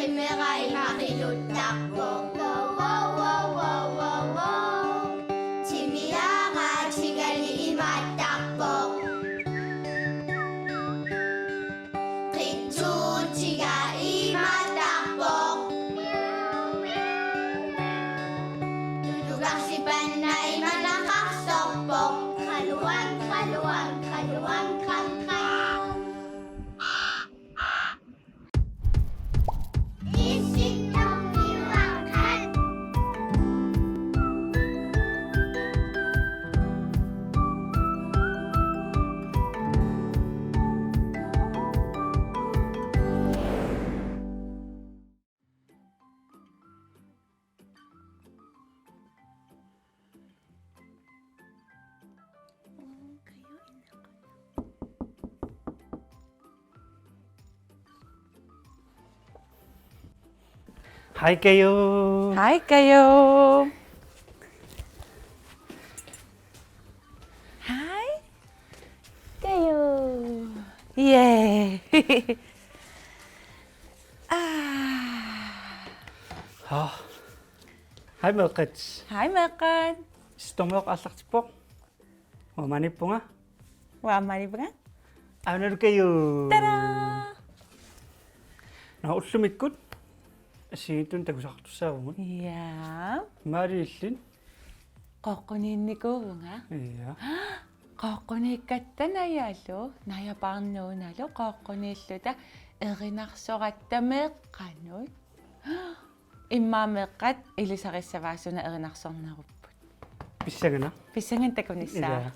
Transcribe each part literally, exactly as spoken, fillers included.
Qimmeq imaqiluttarpoq. Wow, wow, wow, wow, wow, wow. Timiaraatigali imaattarpoq. Qitsuutiga imaattarpoq. Tutugarsipanna imanaqarsorpoq. Qaluang, qaluang, qaluang, qam, qam. Hej, Kaju. Hej, Kaju. Hej, Kaju. Yay. Ah. Hej, meeqqat. Hej, meeqqat. Sistermøde aallartippoq. Uanga Maniippunga. Uanga Maniippunga. Aana Kaju. Tada! Nå, ullumikkut assigiinngitsunik takusaqartussaavugut. Ja. Maali illit? Qooqquniinnikuuvunga. Ja. Qooqquniikkatta Najalu, Naja Parnuunalu, qooqquniilluta erinarsoratta meeqqanut. Immaqa meeqqat ilisarissavaat suna erinarsornerupput. Pissanganaq. Pissanganaq takunissaa. Ilaa.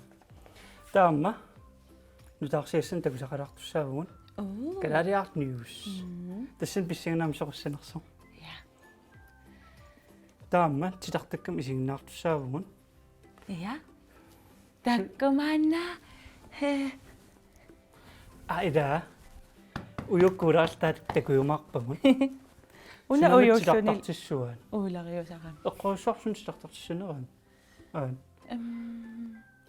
Taama nutaarsiassanik takusaqalaartussaavugut. Uu. Kalaaliaraq News. Mm. Tassani pissanganaq aamma soqussanersoq. Ja. Taama titartakkami isiginnaartussaavugut. Ja. Takkumaanna. He. Aa, ilaa. Ujukkulaartaat takujumaarpagut. Una suna ujuussunik titartartissuaat. Uulariusarami. Eqqorujussuarsunut titartartissanerami. Aap. Em,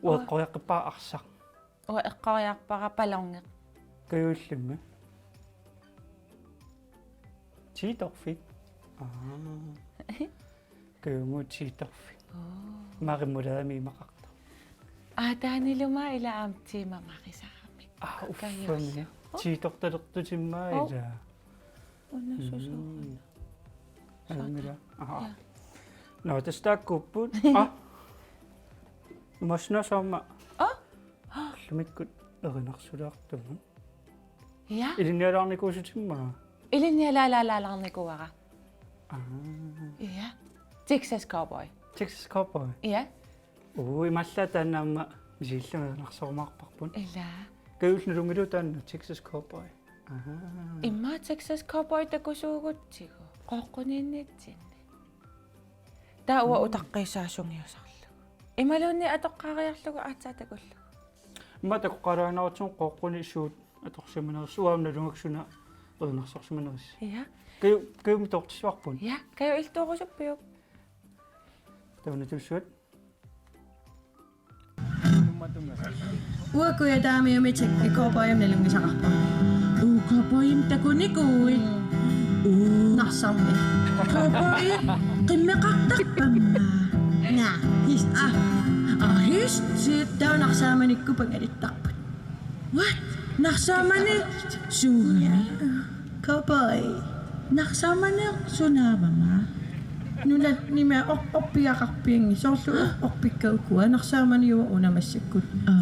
uanga eqqoriaqqippara arsaq. Uanga eqqoriarpara ballongeq. Kajullimi. Tiitorfik. Aa. Kajunnguit tiitorfik. Oo. Marimulaami imaqartoq. Aataanilu aamma ila aamma tiima marisarami. Aa, uffami. Kajussa. Oo. Tiitortalertutimmaa. Oo. Ila. Una susuuna. Mm. Aamma ila. Aa. Ja. Nå, tassa taakkuupput. Aa. Masna sama. Aa. Ullumikkut erinarsulaartugut. Ja. Ilinnialaarnikuusutimmaa. Ilinnialaalaalaarnikuuara. Aa. Ja. Texas Cowboy. Texas Cowboy. Ja. Uu, imaallaat taanna aamma misigillunga erinarsorumaarparput. Ilaa. Kajullu nalunngilagut taanna Texas Cowboy. Aa. Immaqa Texas Cowboy takusuugutsigu. Qooqquniinnitsinni. Taava uanga, mm, utaqqissaasunngilluinnarlugu. Imaluunniit atoqqaariarlugu aatsaat takullugu. Immaqa takoqqaalaannartigu qooqquni suut atorsimanersut, uanga nalugakku suna erinarsorsimanerisi. Ja. Kaju, Kajummi toortissavarput. Ja, Kaju illit toorusuppiuk? Taava natussuat. Uanga Kujataamiumi Texas Cowboymik nalunngisaqarpunga. Uu, cowboymik takunikuuit? Uu. Narsarmi. Cowboy, qimmeqartarpamma. Naa, hist. Aa, aa, hist. Taava narsaamanikkut pangalittarput. What? Narsaamani suugami? Cowboy. Narsaamani sunaavama? Nunap nimi or-, orpigaqarpianngilaq, soorlu or-, orpikka ukua, narsaamani uanga una massakkut. Aa,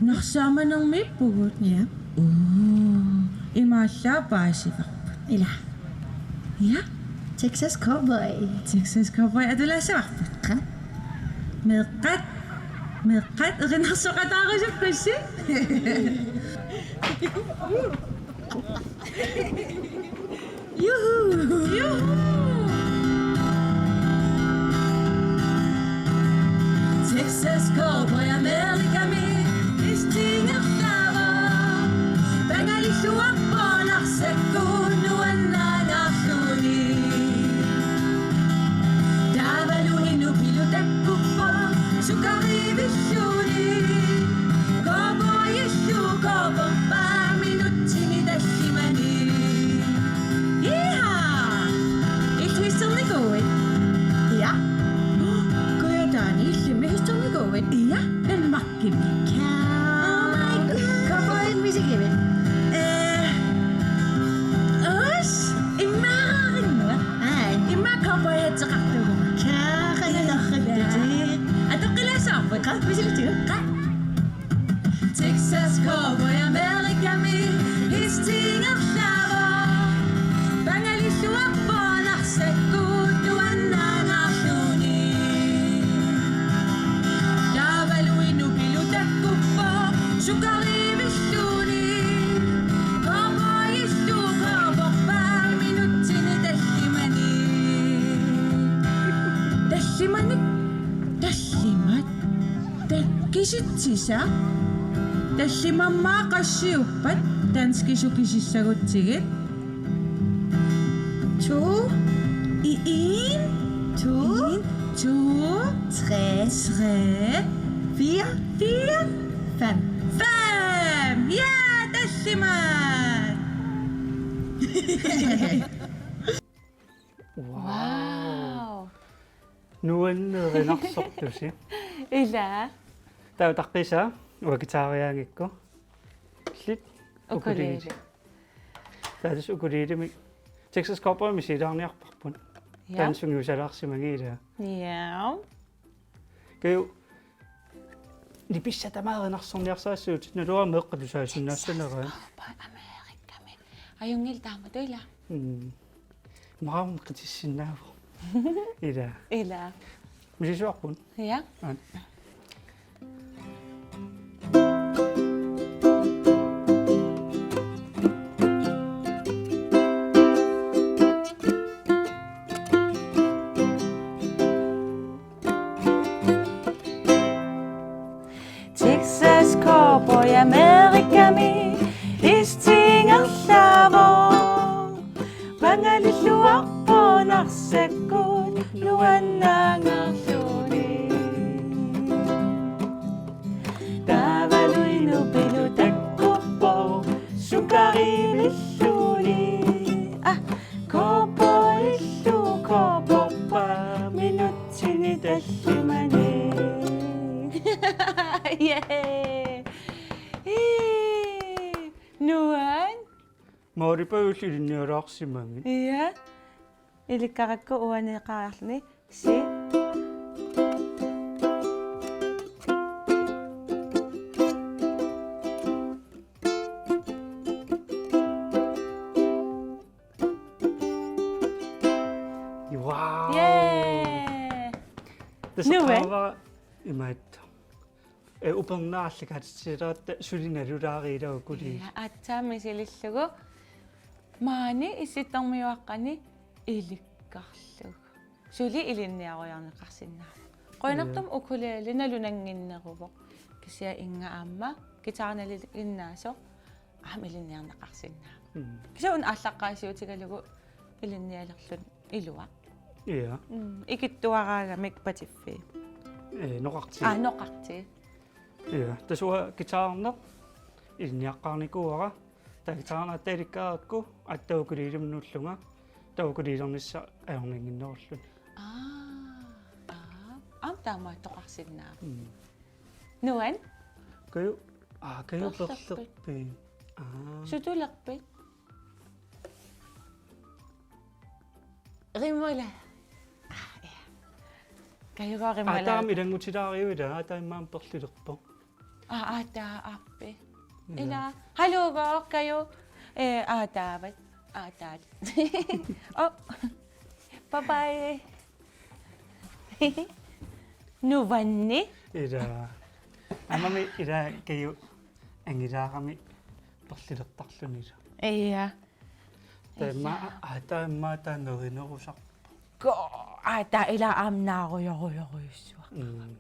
narsaamanermiippugut? Ja. Uu, imaallaat paasivarput. Ila. Ja. Texas Cowboy. Texas Cowboy atulaassavarput. Qa? Meeqqat. Meeqqat, erinarsoqataarusukkussi. Juhu! Juhu! Texas Cowboy Amerikami istiingerlaavoq. Pangalilluarpoq narsakkuup nuannaanarluni. Taavalu inupilu takkuppoq sukariivilluni. Cowboyillu cowboyerpaaq minutsini tallimani. Iha! Isa. Tallimat aamma qassiuppat danskisut kisissagutsigit? To. I en. To. En, to. Tre. Tre. Fire. Fire. Fem. Fem. Ja, tallimat. Wow. Wow. Nuanneq erinarsortusi. Ila. Taava utaqqisa uanga guitariaanngikku. Illit ukulele. Ukulele. Taava tassa ukulelemik Texas Cowboymik silaarniarparput. Ja. Taanna sungiusalaarsimagiga. Ja. Kaju nipissaq tamaat erinarsorniarsarissagutsigit, naluara meeqqat tusaasinnaallutik. Texas Cowboy Amerikami. Ajunngilaq taamatut, ila. Mm. Maani qitissinnaavoq. Ila. Ila. Misissuarput. Ja. Aat. Texas Cowboy Amerikami istiingerlaavoq. Pangalilluarpoq Narsakkut nuannaanngorluni. Taavalu inuppillu takkuppoq sukarimilluni. Ah, cowboyillu cowboyerpaa minutsini tallimani. Yeah. Ii, nuann'. Maani pajulluni ilinnialaarsimagit. Ja. Ilikkarakku uani eqqaariarluni. Si. Wow. Yeah. Tassa nuann'. Qaava imaattoq. Ee, upernaaq aallakaatitsileratta suli nalulaariilaarukku. Ja, aatsaat misilillugu. Maani Issittormiuaqqani ilikkarlugu. Suli ilinniarujoorneqarsinnaavoq. Qujanartumik, ja, ukulele nalunannginneruvoq. Kisianni inga aamma guitar nalinginnaasoq aamma ilinniarneqarsinnaavoq. Mm. Kisianni una aallaqqaasiutigalugu ilinnialerluni iluaq. Ja. Mm, ikittuaraagamik patiffii. Ee, noqartii. Aa, noqartii. Ja, tassa uanga guitarerneq ilinniaqqaarnikuuara. Taava guitarerneq aatsaat ilikkagakku, aatsaat ukulelemut nuullunga, taava ukulelernissaa ajornannginnerulluni. Aa, aa. Aamma taamaattoqarsinnaavoq. Mm. Nuann'? Kaju, aa, Kaju perlerpit. Perlerpit. Aa. Sutulerpit? Rimula. Aa, ja. Kajuga rimula. Aatsaat aamma ilanngutilaariuvoq, aatsaat immaqa perlilerpoq. Aa, aatsaat aappi. Ja. Ila, hallo, Kaju. Ee, aatsaat. Aatsaat. Oh. Bye bye. Nuann'. Ila. Aammami ila Kaju angilaarami perlilertarlunilu. Ja. Taava immaqa, ja, aatsaat immaqa taanna nerinerusarpoq. Ko, aatsaat ila aamma naarujorujorujussuaq. Mm.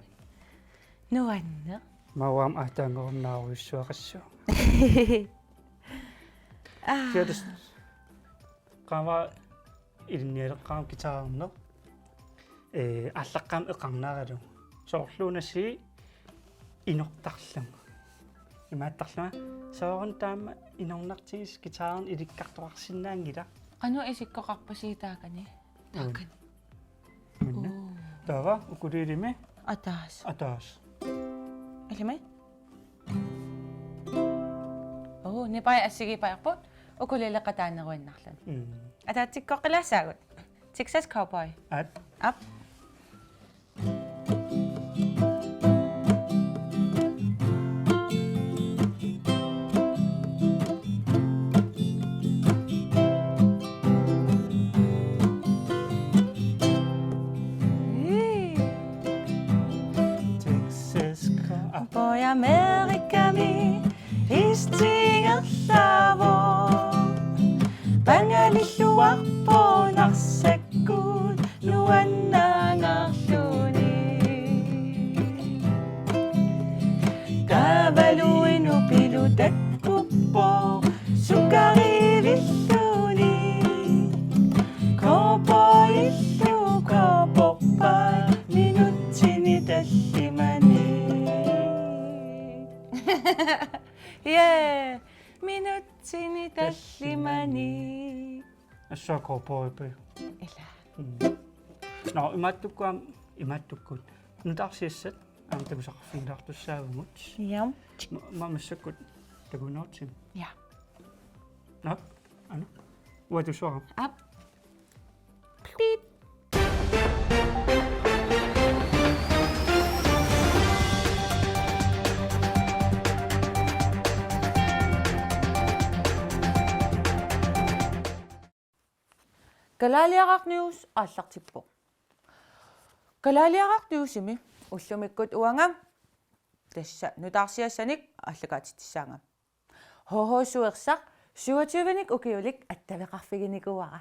Nuanneq. Maani aamma aatsaannguaq naarujussuaqassuunga. Aa. Kisianni tassa qaammat ilinnialeqqaarama guitarerneq. Ee, aallaqqaammut eqarnaralugu. Soorlu una C D inortarlunga. Imaattarlunga, sooruna taama inornartigisoq guitarerneq ilikkartoqarsinnaanngilaq. Qanoq isikkoqarpisi taakani? Taakani. Minna. Oo. Taava ukulelemi. Ataaseq. Ataaseq. Ilimi? Oo, nipai assigiipajarput, ukulele qataaneruinnarluni. Mm. Ataatsikkoqqilaassaagut. Texas Cowboy. Aat. Aap. Texas Cowboy Amerikami istiingerlaavoq. Pangalilluarpoq Narsakkut nuannaanngorluni. Minutsini tallimani. Assut cowboypaa. Ila. Mm. Nå, imaattukkut, imaattukkut. Nutaarsiassat aamma takusaqarfigilaartussaavugut. Ja. Ma-, ma-, massakkut takunuutsim. Ja. Nå, ana. Uatussuara. Aap. Piip. Kalaaliaraq News aallartippoq. Kalaaliaraq Newsimi ullumikkut uanga tassa nutaarsiassanik aallakaatitsissaanga. H H Suersaq syvogtyvenik ukiulik attaveqarfiginikuuara.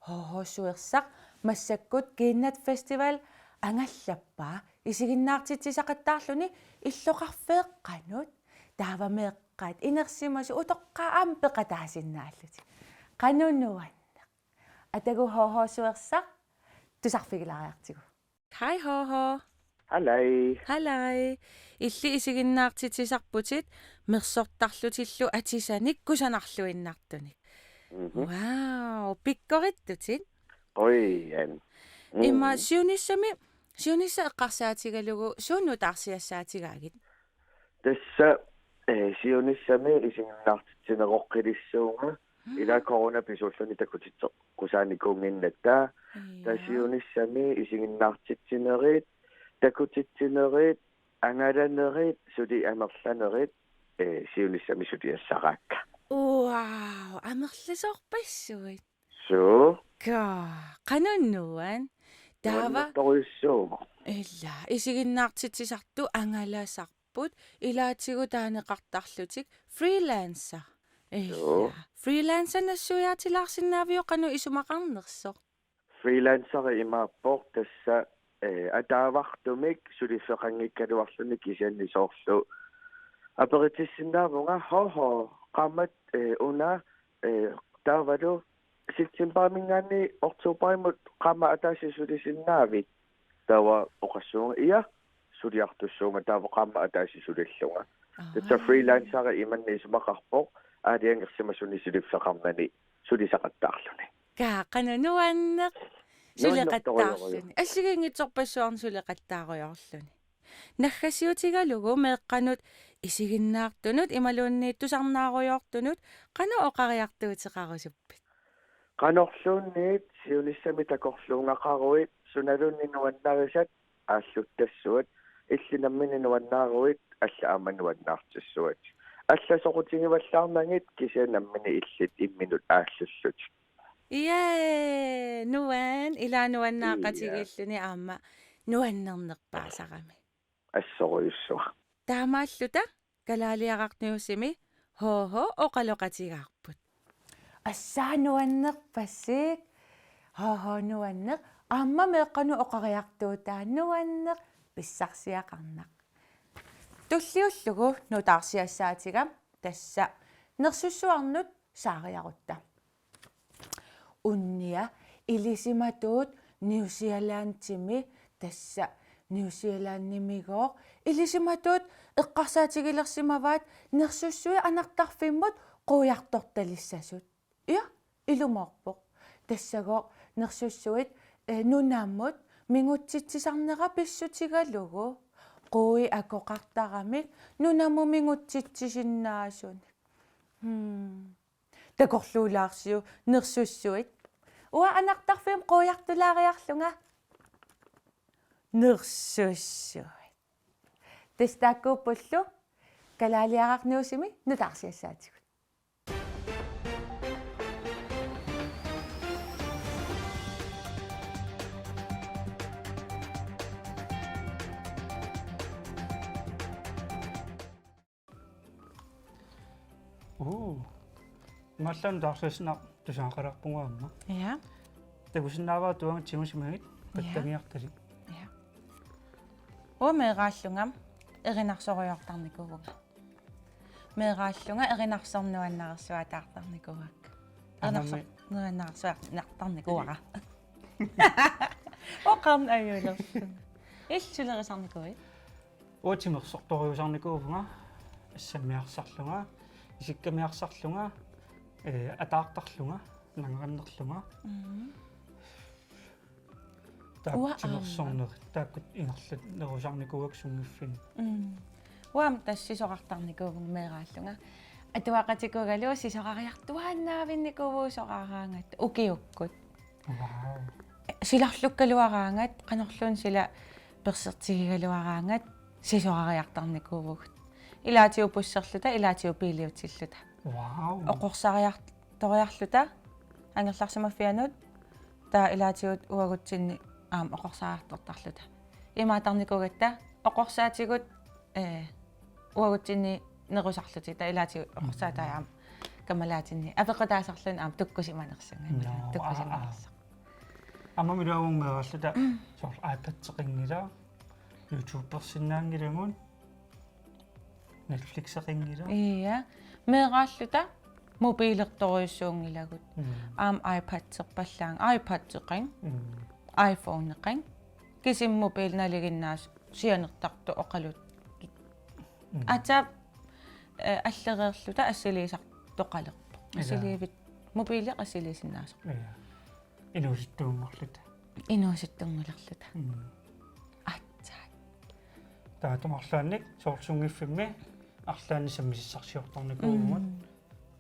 H H Suersaq massakkut Kiinnat Festival angallappaa isiginnaartitsisaqattaarluni illoqarfeeqqanut, taava meeqqat inersimasut utoqqaat aamma peqataasinnaallutik. Qanoq nuanneq. Atagu H H Suersaq tusarfigilaariartigu. Hej H H. Halaj. Halaj. Illit isiginnaartitsisarputit mersortarlutillu atisanik kusanarluinnartunik. Mhm. Wow, pikkorittutit. Qujan. Mm. Ima siunissami, siunissaq eqqarsaatigalugu suut nutaarsiassaatigigit? Tassa, eh, siunissami isiginnaartitsineroqqilissuunga, mm, ila corona pisuulluni takutitseqqusaanikuunnginnatta. Ja. Tassa siunissami isiginnaartitsinerit, takutitsinerit, angalanerit, suli amerlanerit, eh, siunissami suliassaraakka. Wow, amerlasoorpassuit. Suu. Kaa, qanoq nuann. Taava. Nuannertorujussuuvoq. Ila, isiginnaartitsisartut angalasarput, ilaatigut taaneqartarlutik freelancer. Ila. Suu. Freelancer nassuiaatilaarsinnaaviuk qanoq isumaqarnersoq? Freelanceri imaappoq tassa, eh, ataavartumik suliffeqanngikkaluarluni, kisianni soorlu aperitissinnaavugut, H H, qaammat, eh, una, eh, taavalu septemberiminngaanniit oktoberimut qaammat ataaseq sulisinnaavit? Taava oqassuunga, ja, suliartussuunga taava qaammat ataaseq sulillunga. Aa. Tassa freelanceri imannak isumaqarpoq, aalajangersimasunik suliffeqarnani sulisaqattaarluni. Kaa, qanoq nuanneq. Nuannertorujorujuk. Suleqattaarluni. Assigiinngitsorpassuarnik suleqattaarujoorluni. Naggasiutigalugu meeqqanut isiginnaartunut imaluunniit tusarnaarujoortunut qanoq oqariartuuteqarusuppit? Qanorluunniit siunissami takorluugaqaruit, sunaluunniit nuannarisat aalluttassuat, illit nammineq nuannaaruit allat aamma nuannaartissuat. Allat soqutigivallaarnagit kisianni nammineq illit imminut aallullutit. Jee, nuann, ila nuannaaqatigiilluni aamma nuannernerpaasarami. Assorujussuaq. Taamaalluta Kalaaliaraq Newsimi H H oqaloqatigaarput. Assaa nuannerpasik. H H nuanneq. Aamma meeqqanut oqariartuutaa nuanneq, pissarsiaqarnaq. Tulliullugu nutaarsiassaatiga tassa nersussuarnut saariarutta. Unnia ilisimatuut New Zealandimi, tassa New Zealandimigooq, ilisimatuut eqqarsaatigilersimavaat nersussuit anartarfimmut quiartortalissasut. Ja, ilumoorpoq. Tassagooq nersussuit, eh, nunamut mingutsitsisarnera pissutigalugu, quit akoqartaramik nunamut mingutsitsisinnaasunik. Hmm. Takorluulaarsiuk nersussuit. Uanga anartarfimmut quiartulaariarlunga. Nersussuit. Tassa taakkuuppullu Kalaaliaraq Newsimi nutaarsiassaatigut. Uu. Imaallaat nutaarsiassaq tusagaqalaarpugut aamma. Ja. Takusinnaavara tuanga tigusimagit. Ja. Pattagiartalik. Ja. Uanga meeraallunga erinarsorujoortarnikuuvunga. Meeraallunga erinarsorneq nuannersuataartarnikuuakka. Aamma. Erinarsorneq nuannersuataartarnikuuara. Oqarn ajulersunga. Illit sulerisarnikuuit? Uanga timersortorujussuarnikuuvunga, assammiarsarlunga, Isikkamiarsarlunga, ee, ataartarlunga, nangarinnerlunga. Mhm. Taakku Uanga timersornerit, taakkut ingerlanerusarnikuuakka sunngiffinni. Mm. Uanga tassa sisorartarnikuuvunga meeraallunga. Atuaqatikuugaluarlunga sisorariartuaannaavinnikuuvugut soraaraangatta ukiukkut. Wow. Silarlukkaluaraangat, qanorluunniit sila persertigigaluaraangat sisorariartarnikuuvugut. Ilaatigut busserluta, ilaatigut biiliutilluta. Wow. Oqorsariartoriarluta angerlarsimaffianut, taava ilaatigut uagutsinni aamma oqorsariartortarluta. Imaattarnikuugatta oqorsaatigut, ee, uagutsinni nerusarlutik, taava ilaatigut oqorsaatai aamma kammalaatinni apeqqutaasarluni aamma tukkusimanersunga. Nå, tukkusimanersoq. Aa, aa. Aamma miluavunga meeraalluta soorlu iPad-eqanngilaq, YouTube-ersinnaanngilagut, Netflix-eqanngilaq. Ia. Meeraalluta mobiilertorujussuunngilagut. Mm. Aamma iPad-erpallaanngilaq, iPad-eqanngilaq, mm, iPhone-eqanngilaq. Kisimi mobiili nalinginnaasut sianertartut oqaluttut. Mm. Aatsaat, eh, allereerluta assiliisartoqalerpoq. Ia. Assiliivik-, mobiili assiliisinnaasoq. Ia. Inuusuttuunngorluta. Inuusuttunngulerluta. Mm. Aatsaat. Taava tamarluaannik soorlu sunngiffimmi arlaannik sammisissarsiortarnikuuvugut. Mm.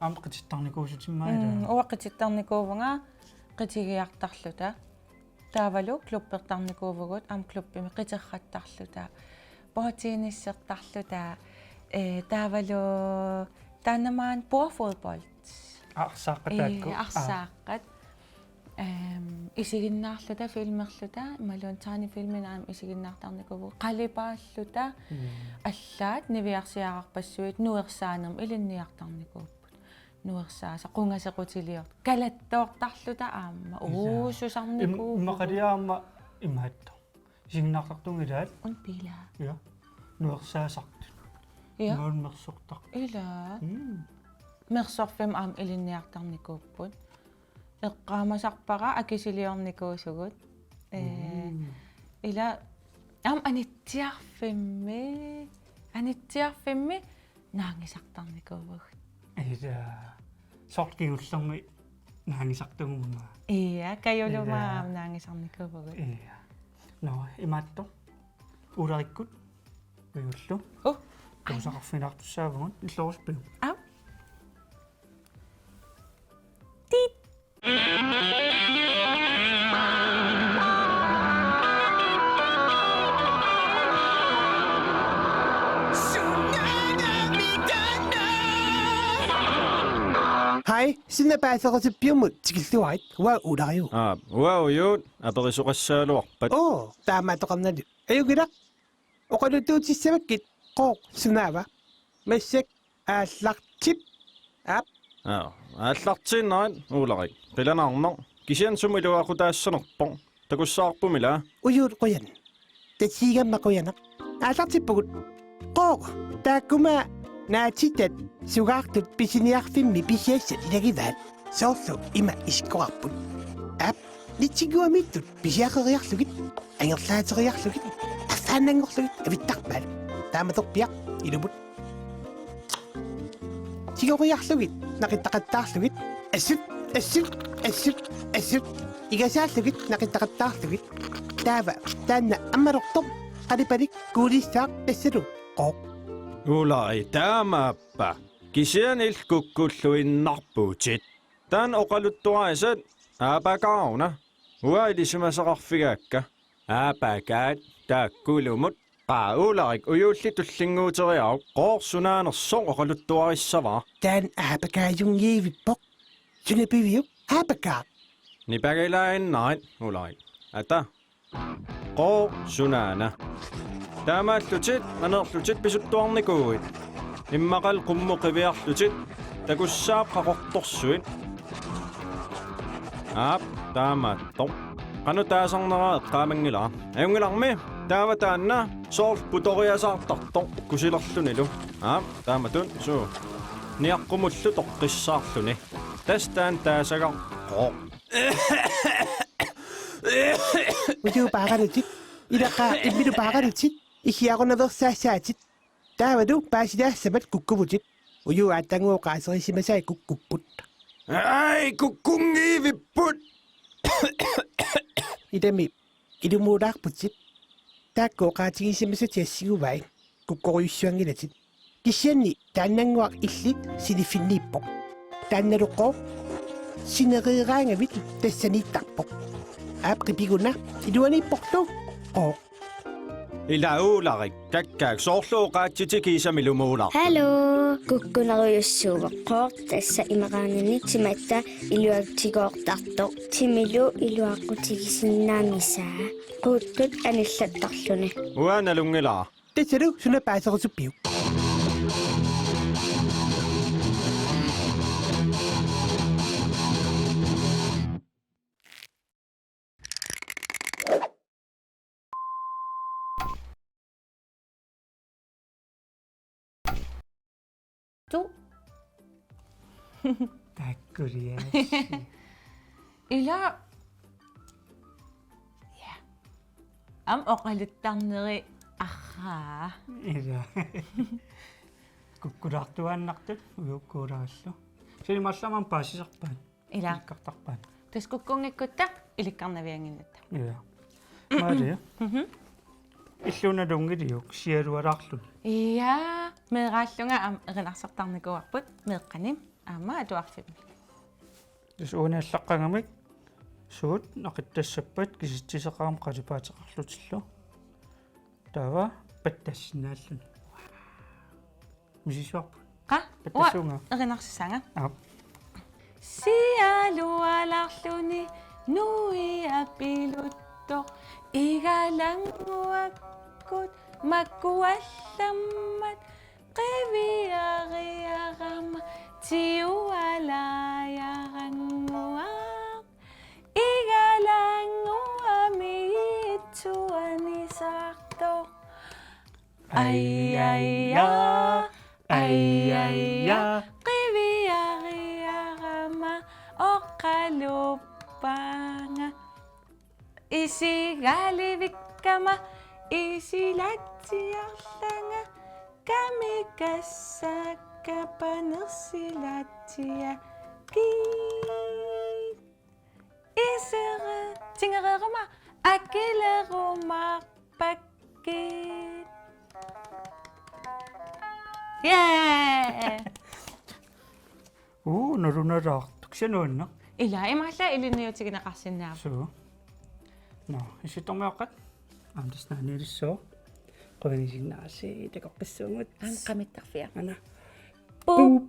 Aamma qitittarnikuusutit immaqa, mm, ilaa? Uanga qitittarnikuuvunga qitigiartarluta. Taavalu klubbertarnikuuvugut, aamma klubbimi qiterrattarluta. Bordtennisertarluta. Ee, taavalu taanna maani bordfodbold. Arsaaqqat taakku. Ee, arsaaqqat. Ehm, isiginnaarluta filmerluta, imaluunniit tegnefilmit aamma isiginnaartarnikuuvugut, qalipaalluta, mm, allaat niviarsiararpassuit nuersaanermut ilinniartarnikuupput. Nuersaasa qungasequtiliortoq. Kalattoortarluta aamma. Ilaa. Uususarnikuuvugut. Im-, immaqalia aamma imaattoq. Isiginnaartartunga ilaat. Una biler. Ja. Nuersaasartut. Ja. Nuan mersortartut. Ilaa. Mm. Mersorfimmut aamma ilinniartarnikuupput. Eqqaamasarpara akisiliornikuusugut. Ee, mm, ila aamma Anitsiarfimmi, Anitsiarfimmi naanngisartarnikuuvugut. Ila soorlu kingullermi naanngisartugut aamma. Ia, Kajuluma, ia, aamma naanngisarnikuuvugut. Ia. Nå, imaattoq. Ularikkut. Ujuullu. Uh. Tuusaqarfinaartussaavugut, illorusuppit? Aap. Tiit. Hej, Sinna Paaserisippiummut tikilluarit, uanga Ulariu. Aa, uanga Ujuut, aperisoqassagaluarpat. Oo, taamaattoqarnalu. Ajunngilaq. Oqaluttuutissavakkit, Qooq sunaava? Massakkut aallartip. Aap. Aa, aallartiinnarit, Ulrik. Qilanaarnaq. Kisianni sumut iluaqutaassanerpoq. Takussavarpummi ilaa? Ujuut, qujan. Tatiigamma qujanaq. Aallartippugut. Qooq, taakkuma naatitat sugaartut pisiniarfimmi pisiassat ilagivaat. Soorlu ima isikkoqarput. Aap, Nitsinguamiittut pisiaqeriarlugit, angerlaateriarlugit, affaannanngorlugit avittarpaat. Taamatorpiaq ilumut. Tigoriarlugit, naqittaqattaarlugit, assut, assut, assut, assut. Igasaallugit, naqittaqattaarlugit. Taava, taanna ammalortoq, qalipalik, kuulissaaq, tassalu, Qooq. Ulrik, taamaappa. Kisianni illit kukkulluinnarputit. Taanna oqaluttuarisat aapakaaruna. Uanga ilisimasaqarfigaakka. Aapakaat taakkuulumut. Qaa, Ulrik, Ujuulli tullinnguuteriaruk, Qooq sunaanersoq oqaluttuarissavara. Taanna aapakaajunngiivippoq. Suna piviuk? Aapakaaq. Nipagilaaginnarit, Ulrik. Ata. Qooq sunaana. Taamaallutit aneerlutit pisuttuarnikuuit. Immaqalu qummut qiviarlutit, takussavat qaqortorsuit. Aap, taamaattoq. Qanoq taasarnera eqqaamanngilara. Ajunngilarmi, taava taanna soorlu putoriasaartartoq kusilerlunilu. Aap, taamatut suu. Niaqqumullu toqqissaarluni. Tassa taanna taasagaq Qooq. Ujuup paaralutit, ilaqaa imminut paaralutit, issiarunaveersaassaatit, taavalu paasilaassavat kukkuvutit. Uju aatannguaq oqaaserisimasai kukkupput. Ai, kukkunngivipput! Ilami, ilumuulaarputit. Taakku oqaatigisimasatit assiguai, kukkorujussuanngilatit. Kisianni taannannguaq illit siliffinniippoq. Taannalu qooq, sinereeraangavit tassaniittarpoq. Aap, qipiguna, iluaniipporlu, qooq. Ila Uularik, kakkaak, soorlu oqaatsitit kiisami ilumuulaartut? Hallo, kukkunerujussuuvoq qooq, tassa imaqaanganni timatta iluatsigoortartoq, timilu iluaqutigisinnaammisaa, quuttut anillattarluni. Uanga nalunngilara. Tassalu suna paaserisuppiuk? Tu. Takkuriaassi. Ila. Ja. Aamma oqaluttarneri arraa. Ila. Kukkulaartuaannartut ujuukkuulaarallu. Suli marluk aamma paasisarpaat. Ila. Ilikkartarpaat. Tassa kukkunngikkutta ilikkarnaviannginnatta. Ila. Maali. Mhm. Illuuna lunngiliuk sialualaarluni? Ja, meeraallunga aamma erinarsortarnikuuarput meeqqani aamma atuarfimmi. Tassa uani allaqqagamik suut naqittassappata kisitsiseqarami qalipaateqarlutillu. Taava pattassinnaalluni. Misissuarput. Qa? Pattassuunga. Uanga erinarsisaanga. Aap. Sialualaarluni nuiapiluttoq igalannguakkut makuallammat qiviariarama tiualaajarannguaq. Igalannguami itsuanisaartoq. Ai, ai, ja, ai, ai, ja. Qiviariarama oqaluppaanga. Isigalivikkama isilatsiarlanga kamikassaakka panersilatsiakkit. Isere-, tingereeruma akilerumaarpakkit. Yeah! Uu, nalunalaartoq. Kisianni uannaq. Ila, imaallaat ilinniutigineqarsinnaavoq. Suu. Nå, Issittormiuaqqat. Aamma tassa naaniilissaaq. Qujanarsuaq takoqqissuugut. Aamma qamittarfia. Aana. Pup. Pup.